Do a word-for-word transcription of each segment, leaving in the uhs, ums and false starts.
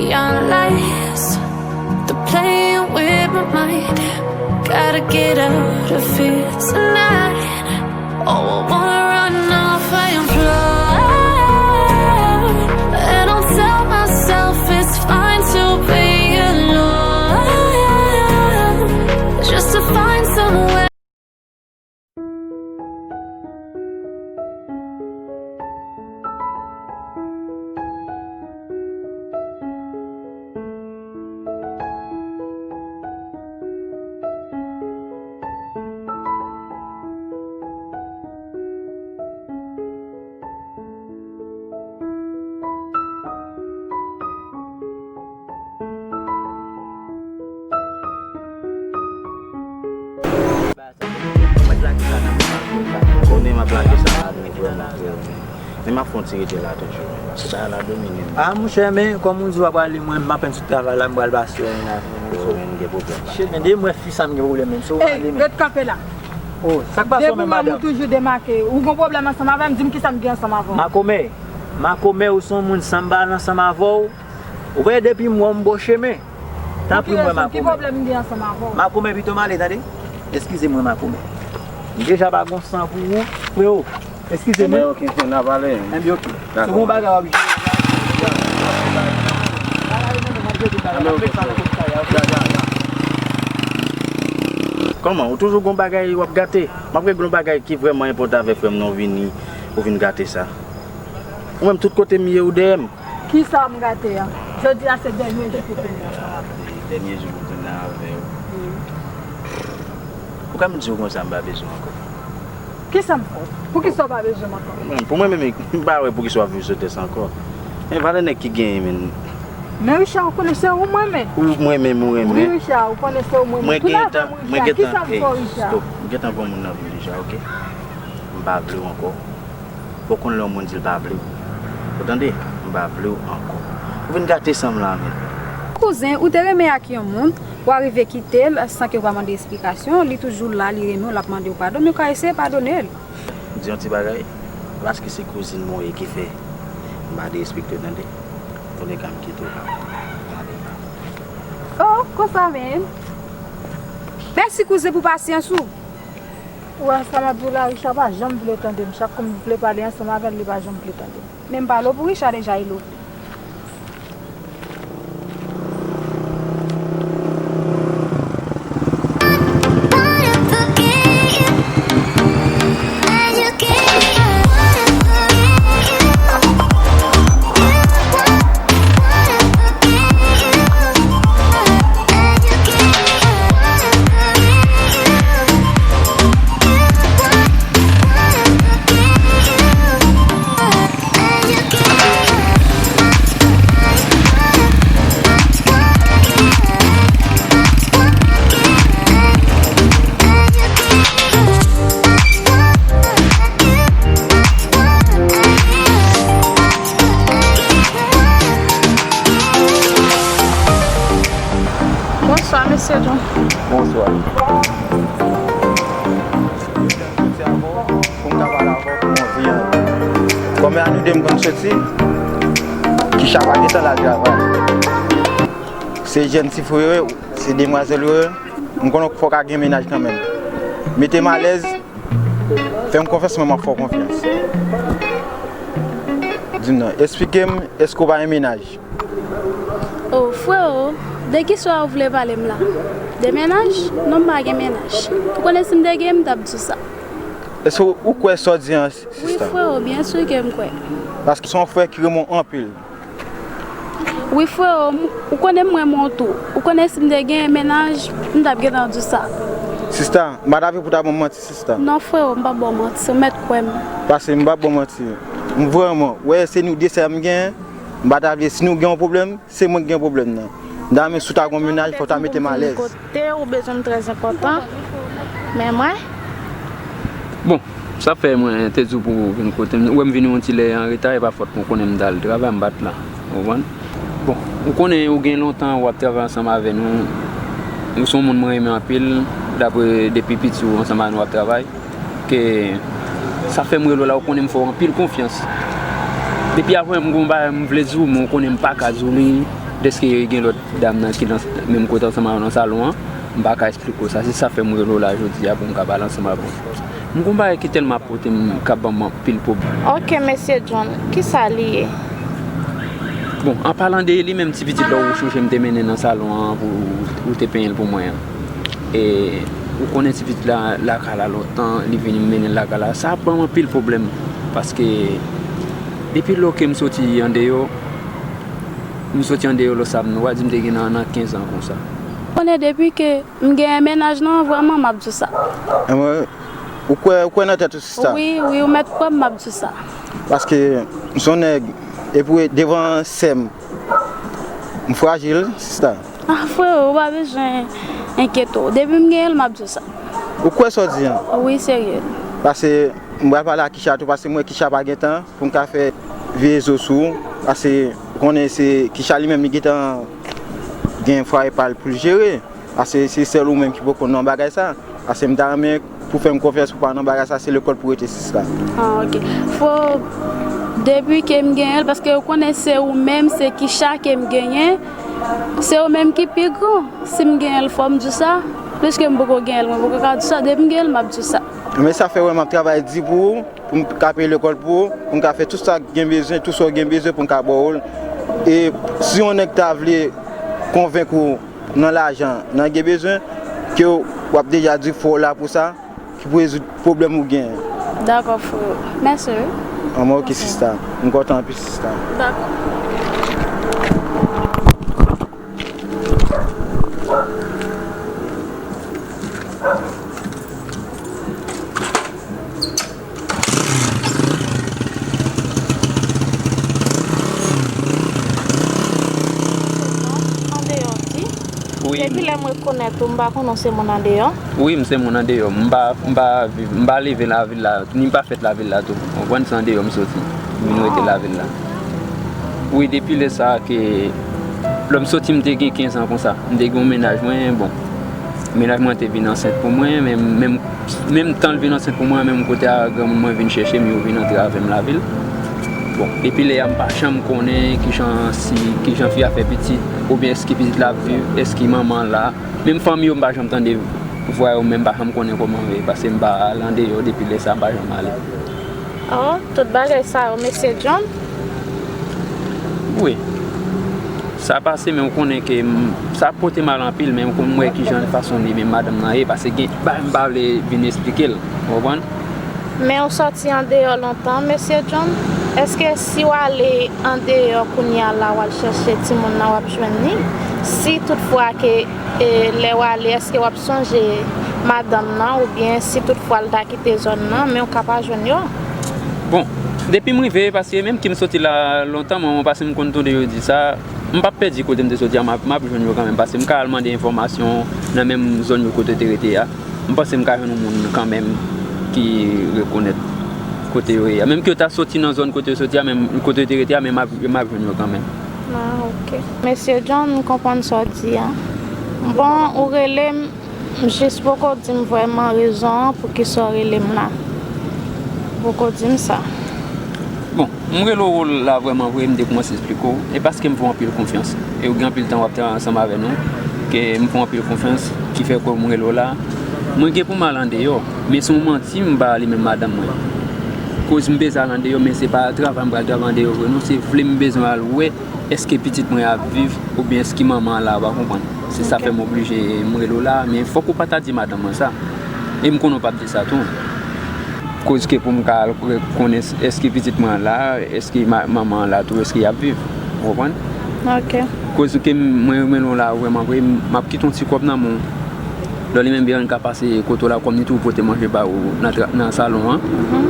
Your lies, they're playing with my mind. Gotta get out of here tonight. Oh, I wanna run off and fly. And I'll tell myself it's fine to be alone. Just to find somewhere. Konnen m ap lage sa la, men vrèman, vrèman. Men m ap fè yon ti rete la toujou, men, paske bagay la domine m. A, monchè, men, kòm ou di w ap prale, mwen, m apenn sot travay la, m pral pase yon afè, men. Yo, men, gen pwoblèm la. Shit, men, depi m wè fi sa, m gen pwoblèm, men. Se ou prale, men. Ey, ret kanpe la. Oh, sa k pase w menm, madanm? Depi ou menm ou toujou demake. Ou gon pwoblèm ansanm avè m, di m kisa m gen ansanm avè w. Makomè, makomè, ou se yon moun, san m pa al ansanm avè w. Ou wè, depi m wè w, m bò chemen. Tanpri, m wè makomè. Pou ki rezon? Ki pwoblèm m gen ansanm avè w? Makomè, pito m ale, tande. Eskize mwen, makomè. M deja pa gon san pou ou, freo. Eskize mwen. Enben, oke, frè, n a pale. Enben, oke. Dakò. Si w gon bagay w ap jere. Enben, oke, frè. Ya, ya, ya. Kòman? Ou toujou gon bagay w ap gate? M ap regle yon bagay ki vrèman enpòtan avèk frè m nan, ou vini, ou vin gate sa. Ou menm, tout kote m ye, ou dèyè m. Kisa m gate a? Jodi a se dènye jou pou tounen ansanm avè w. Dènye jou pou tounen avè w. Wi. Ou ka m di w konsa, m pa bezwen w ankò. Kisa m fè w? Poukisa w pa bezwen m ankò? Mwen, pou mwen menm, m pa wè poukisa w ap viv sou tè sa ankò. Men valè nèg ki genyen, men. Men Richard, ou konnen se ou mwen renmen. Ou mwen renmen, ou renmen. Wi, Richard, ou konnen se ou mwen renmen. Tou lave m, Richard. Kisa m fè w, Richard? Stop. M gentan gon moun nan vi, Richard, oke? M pa vle w ankò. Fò w konn lè yon moun di l pa vle w. Ou tande? M pa vle w ankò. Ou vin gate san m la, men. Kouzen, ou te renmen ak yon moun, w arive kite l san ke w pa mande esplikasyon, li toujou la, li renmen w, l ap mande w padon, men w ka eseye padone l. Di yon ti bagay, paske se kouzin mwen w ye ki fè m pa derespekte w, tande? Antouka, m kite w la. Ale. Oh, konsa menm. Mèsi kouzen pou pasyans ou. Ou wè sa m ap di w la, Richard pa janm vle tande m. Chak kou m vle pale ansanm avè l, li pa janm vle tande m. Men m pale w pou Richard deja, Elo. Bonswa, mesye John. Bonswa. Pou m ka pale avè w pou yon vi an. Kòm a nou de m konn soti, Kicha pa gentan la travay. Se jèn ti frè yo ye, se demwazèl yo ye. M konnen fò w ka gen mennaj kanmenm. Mete m alèz, fè m konfyans, mwen m ap fè w konfyans. Di m non, esplike m, èske w pa gen mennaj? Oh, freo, de ki sa w vle pale m la? De mennaj? Non, m pa gen mennaj. Ou konnen si m te gen, m t ap di w sa. Èske w kwè sa w di an, sista? Wi, freo, byen si ke m kwè. Paske se yon frè ki renmen w anpil. Wi, freo, m, ou konnen m renmen w tou. Ou konnen si m te gen mennaj, m t ap gentan di w sa. Sista, m pa ta vle pou w ta ban m manti, sista. Non, freo, m p ap ba w manti, ou mèt kwè m. Paske m p ap ba w manti. M vrèman, w wè, se nou de sèl m genyen, m pa ta vle, si nou gen yon pwoblèm, se mwen ki gen pwoblèm nan. M ta renmen si w ta gon mennaj, fò w ta mete m alèz. Kote ou bezwen m trè enpòtan. Men mwen. Bon, sa fè mwen te di w pou w vin kote m. Ou wè m vini yon ti lè an reta, e pa fòt mwen, ou konnen m t al travay, m pa t la. Ou konprann? Bon, ou konnen ou gen lontan w ap travay ansanm avè nou. Ou se yon moun mwen renmen anpil, dapre depi piti w ansanm avè nou w ap travay. Ke sa fè m rele w la, ou konnen m fè w anpil konfyans. Depi avan m gon bagay m vle di w, men ou konnen m pa ka di w li. Dèske gen lòt dam nan ki nan menm kote ansanm avè w nan salon an, m pa ka eksplike w sa. Se sa fè m rele w la jodi a pou m ka pale ansanm avè w. M gon bagay ki tèlman ap pote m, k ap ban m anpil pwoblèm. Ok, mesye John, kisa li ye? Bon, an palan de li menm, ti pitit la ou chonje m te mennen nan salon an pou ou te penyen l pou mwen an. E ou konnen ti pitit la lakay la lontan, li vini m mennen l lakay la. Sa ap ban m anpil pwoblèm. Paske depi lò ke m soti andeyò, m soti andeyò lò sa, m, w a di m te gen nan, nan kenz an konsa. Konnen depi ke m genyen mennaj nan, vrèman, m ap di w sa. Mwen, ou kwè, ou kwè nan tèt ou, sista? Wi, wi, ou mèt kwè m, m ap di w sa. Paske m se yon nèg, epi devan sè m, m frajil, sista. Ah, frewo, ou pa bezwen enkyete w. Depi m genyen l, m ap di w sa. Ou kwè sa w di an? Wi, serye. Paske m pral pale ak Kicha tou, paske m wè Kicha pa gen tan pou m ka fè vye zo sou ou. Paske ou konnen se Kicha li menm, li gentan gen fwaye pa l pou l jere. Paske se sèl ou menm ki poko nan bagay sa. Paske m ta renmen pou fè m konfyans pou pa nan bagay sa, se lekòl pou rete, sista. Ah, ok. Fò, depi ke m genyen l, paske ou konnen se ou menm, se Kicha ke m genyen, se ou menm ki pi gran. Si m genyen l, fò m di w sa. Pliske m poko genyen l, mwen poko ka di w sa. Depi m genyen l, m ap di w sa. Men sa fè wè m ap travay di pou ou, pou m ka peye lekòl pou ou, pou m ka fè tout sa k gen bezwen, tout sa w gen bezwen pou m ka ba w l. E si yon nèg ta vle konvenk ou nan lajan, nan gen bezwen, ke w ap deja di fò w la pou sa, ki pou rezoud pwoblèm ou genyen. Dakò, frewo. Mèsi, wi. Anmwe, ok, sista. M kontan anpil, sista. Dakò. Andeyò, di. Wi. Depi lè m rekonèt ou, m pa konnen w se moun andeyò. Wi, m se moun andeyò. M pa, m pa viv, m pa leve lavil la, ni m pa fèt lavil la tou. Ou konprann, se andeyò m soti. M vin rete lavil la. Wi, depi lè sa a ke lè m soti, m te gen kenz an konsa. M te gen yon mennaj mwen, bon. Mennaj mwen te vin ansent pou mwen, men menm, menm tan l vin ansent pou mwen, menm kote a granmoun mwen vin chèche m, yo vin antre avè m lavil. Bon, depi lè a m pa janm konnen kijan, si, kijan fi a fè pitit, oubyen èske pitit la ap viv, èske manman la. Menm fanmi yo m pa janm tande vwa yo, men m pa janm konnen kòman yo ye, paske m pa al andeyò depi lè sa a, m pa janm ale. Oh, tout bagay sa yo, mesye John? Wi. Sa pase, men ou konnen ke m, sa pote m al anpil, men ou konn m wè kijan fason li menm madanm nan ye, paske gen bagay m pa vle vin esplike l, ou konprann? Men ou sòti andeyò lontan, mesye John. Èske si w ale andeyò kounye a la, w al chèche timoun nan, w ap jwenn li? Si toutfwa ke, e, lè w ale, èske w ap sonje madanm nan, oubyen si toutfwa l ta kite zòn nan, men w ka pa jwenn yo? Bon, depi m rive, paske menm ke m soti la lontan, mwen, paske m konn tande yo di sa, m p ap pèdi kote m te soti a, m ap, m ap jwenn yo kanmenm, paske m ka al mande enfòmasyon nan menm zòn yo kote yo te rete a. M panse m ka jwenn yon moun kanmenm ki rekonèt kote yo ye a. Menm ke yo ta soti nan zòn kote yo soti a, menm kote yo te rete a, men m ap, m ap jwenn yo kanmenm. Ah, ok. Mesye John, m konprann sa w di a. Bon, ou rele m, m jis poko di m vrèman rezon an poukisa w rele m la. Ou poko di m sa. Bon, m rele w la vrèman vre, m te kòmanse esplike w, e paske m fè w anpil konfyans. E w gen anpil tan w ap travay ansanm avè nou, ke m fè w anpil konfyans, ki fè ke m rele w la. Mwen gen pou m al andeyò, men se yon manti m ba li menm madanm mwen. Koz m bezwen al andeyò, men se pa travay m pral travay andeyò vre non, se vle m bezwen al wè èske pitit mwen ap viv, oubyen èske manman an la, w pa konprann. Se sa fè m oblije m rele w la, men fòk ou pa ta di madanm mwen sa. E m konnen w p ap di sa tou. Koz ke pou m ka al konnen èske pitit mwen an la, èske ma-, manman an la tou, èske y ap viv. Ou konprann? Ok. Koz ke m, mwen renmen w la vrèman vre, m ap kite yon ti kòb nan men w. Lò li menm Bianca pase kote w la, kòm li toujou pote manje ba ou nan tra-, nan salon an.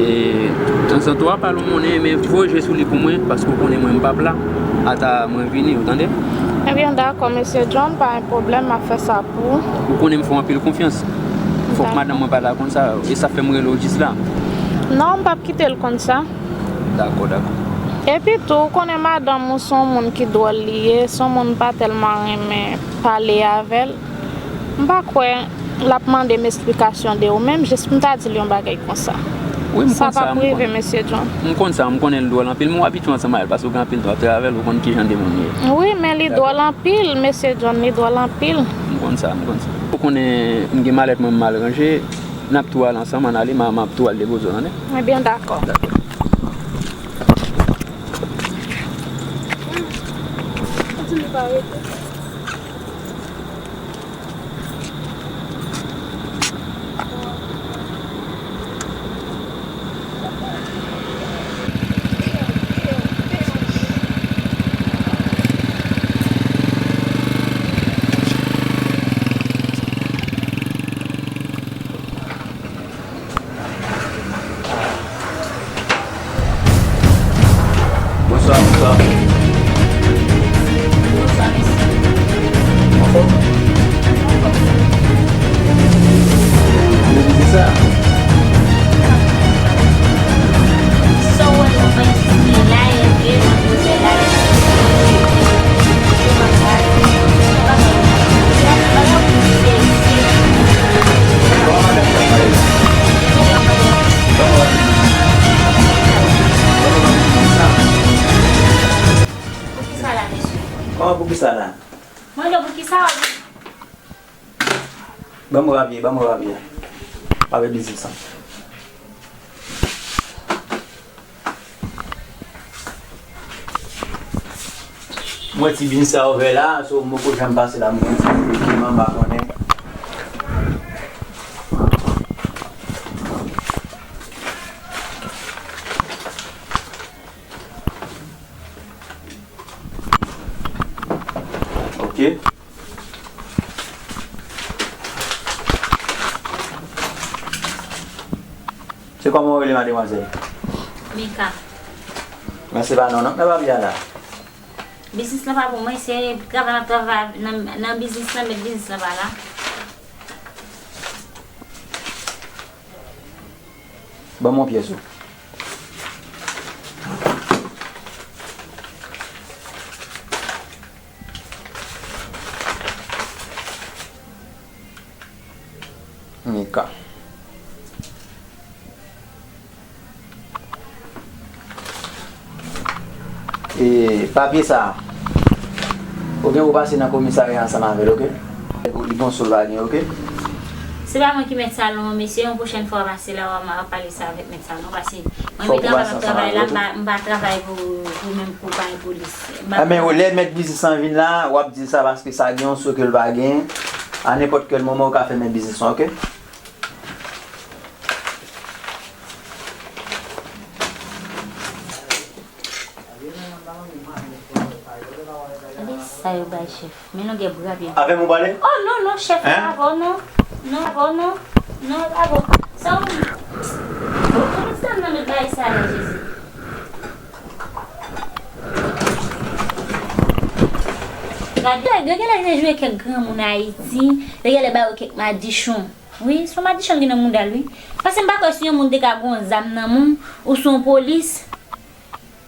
E tanzantan w ap al yon monnen, men voye je sou li pou mwen, paske w konnen mwen m p ap la. Ata mwen vini, ou tande? Ebyen, dakò, mesye John, pa gen pwoblèm, m ap fè sa pou ou. Ou konnen m fè w anpil konfyans. Fòk madanm mwen pa ta konn sa, e sa fè m rele w jis la. Non, m p ap kite l konn sa. Dakò, dakò. Epi tou, ou konnen madanm ou se yon moun ki dwòl li ye, se yon moun m pa tèlman renmen pale avè l. M pa kwè l ap mande m esplikasyon de ou menm, jis pou m ta di l yon bagay konsa. Wi, m konn sa, m konn. Sa p ap rive, mesye John. M konn sa, m konnen l dwòl anpil, men w abitye ansanm avè l, paske w gen anpil tan w ap travay avè l, ou konn kijan de moun li ye. Wi, men li dwòl anpil, mesye John, li dwòl anpil. M konn sa, m konn sa. Ou konnen m gen malèt mwen, m al ranje, n ap tou al ansanm, ann ale, m a, m ap tou al depoze w, tande? Ebyen, dakò. Dakò. Kontinye pa rete. Bonswa, bonswa. Bonswa, mesye. Anfòm? Anfòm. Ou vin sa? Sa w wè nan pwen ki la, e, e, nan pwen la, e. Poukisa la, mesye? Kòman poukisa la? Mwen di w poukisa w ap... Ban m rapye, ban m rapye. Avè biznis lan. Mwen ti biznis sa ouvè la, so m poko janm pase la, mwen ti dokiman, m pa konnen. Ok. Se kòman w rele, mademwazèl? Mika. Men se pa non, non, nan papye a la. Biznis lan pa pou mwen, se travay m ap travay nan, nan biznis lan, mèt biznis lan pa la. Ban m yon pyès ou. Mika. E papye sa a, ou gen pou pase nan komisarya ansanm avè l, oke? Li gon sou l pa gen, oke? Se pa mwen ki mèt salon an, mesye, yon pwochèn fwa w pase la, w a, w a pale sa avèk mèt salon, paske mwen menm travay m ap travay la, m pa, m pa travay pou, pou menm konpayi polis. Enben, lè mèt biznis lan vin la, w ap di l sa, paske sa gen yon sou ke l pa gen. A nenpòt kèl moman, ou ka fèmen biznis lan, oke? Gade sa yo bay chèf. Men longè bra byen. Avè m ou pale? Oh non, non, chèf, pa avè w non. Non, avè w non. Non, pa avè w. Sa w... Polis la nan met bagay sa la, Jezi. Gade, yo genlè vin jwe kèk granmoun Ayiti, yo genlè ba yo kèk madichon. Wi, se yon madichon ki nan mouda l, wi. Paske m pa kwè si yon moun te ka gen yon zam nan men w, ou se yon polis,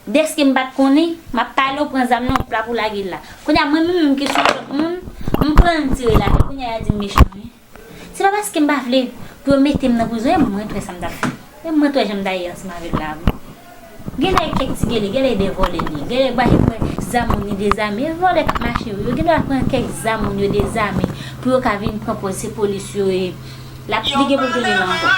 dèske m pa t konnen, m ap pale w pran zam nan, w pla pou lage l la. Kounye a, mwen menm, menm ke se yon lòt moun, m pran l tire l atè. Kounye a, y a di m mechan, wi. Se pa paske m pa vle pou yo mete m nan prizon, e mwen t wè sa m t ap fè. E mwen t wè jan m ta ye ansanm avè l la, wi. Genlè kèk ti gele, genlè de vòlè li ye. Genlè ba yo pran zam moun yo dezame. E vòlè k ap mache wi. Yo gendwa pran kèk zam moun yo dezame pou yo ka vin pran pòz se polis yo ye. L ap, li gen pou tounen la ankò.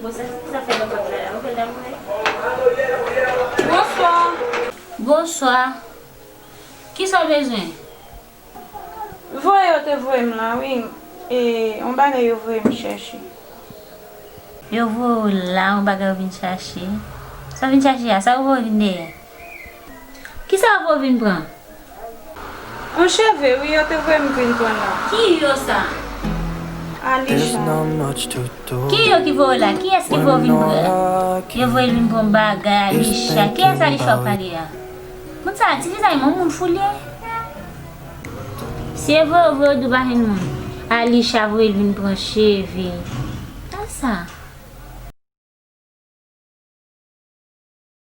Bon, sa, sa fè nan pòt la, la. Ouvè l, damou. Bonswa. Bonswa. Kisa w bezwen? Voye yo te voye m la, wi. E, yon bagay yo voye m chèche. Yo voye w la, yon bagay ou vin chache? Sa w vin chache a, sa yo voye w vin dèyè? Kisa yo voye w vin pran? Yon cheve, wi, yo te voye m vin pran la. Ki yo sa? Alisha. Ki yo ki voye w la? Kiyès ki voye w vin pran? Yo voye l vin pran bagay, Alisha. Kiyès Alisha w pale a? Moun sa a, ti vizaj mwen, moun fou li ye. Si e voye, voye w di w pa jwenn moun. Alisha voye l vin pran cheve. Sa sa?